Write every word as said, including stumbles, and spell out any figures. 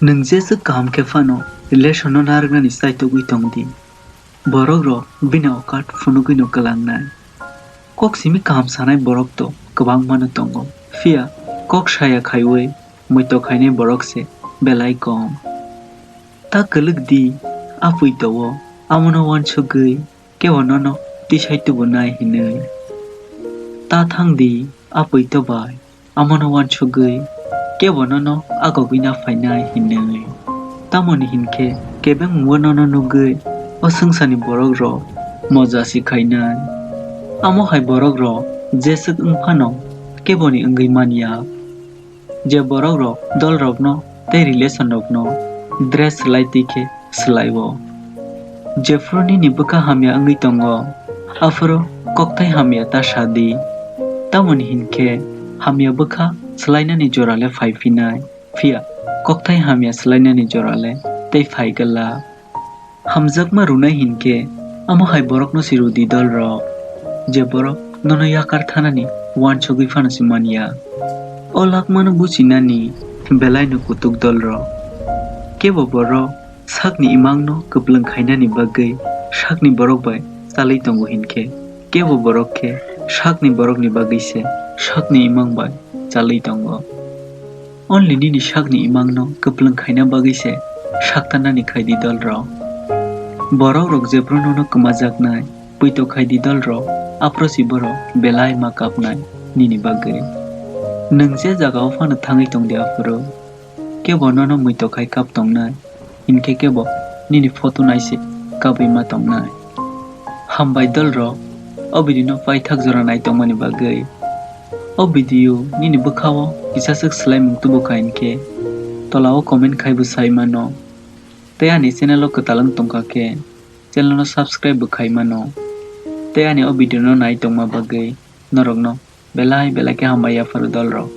Nwng jeswk kaham khe phano relation no narwknani chaitogwi tong di. Borok rok bini okat phunugwi no kwlangnai. Kok simi kaham sanai borok to kwbangma no tongo, phiya kok saya khaiwi muitok khainai borok se belai kom. Ta kwlwk di, a puito o amono uansugwi kebo nono tisai tubunai hinwi. Ta thang di, a puito bai amono uansugwi kebo nono agogwi na phainai hinwi. Tamoni hinkhe kebengmungbo nono nugwi o swngcharni borok rok moja si khainai. Amo hai borok rok jeswk wng phano keboni wngwi man ya. Je borok rok dol rokno tei relation rokno dress swlai twi khe swlai o. Jephru nini bwkha hamya wngwi tongo, aphuru kokthai hamya ta sa di. Tamoni hinkhe hamya bwkha swlainani jora le phai phinai, phiya kokthai hamya swlainani jora le tei phai glak. Hamjakma rwnai hinkhe amo hai borokno si rw di dol rok, je borok nono yakar thanani uansugwi phano si man ya. O lakmano buchinani belai no kutuk dol rok. Kebo borok sakni imangno kwplwng khainani bagwi sakni borok bai chalwi tongo hinkhe, kebo borok khe sakni borokni bagwi se sakni imang bai chalwi tongo. Only nini sakni imangno kwplwng khaina bagwi se saktanani khai di dol rok. Borok rok jephru nono kwmajaknai, puito khai di dol rok, aphuru si borok belai ma kapnai nini bagwi. Nwng je jagao phano thangwi tong di aphuru, kebo nono muitok khai kap tongnai, hinkhe kebo nini photo nai se kabwi ma tongnai. Hambai dol rok, o video no paithak jora nai tongmani bagwi. O video nini bwkha o kisa swk swlaimung tubu kha hinkhe tola o comment khai bo sai mano. Tei ani channel o kwtal wng tongkha khe channel no subscribe bo khai mano. Tei ani o video no nai tongma bagwi norok no belai belai khe hambai yapharo dol rok.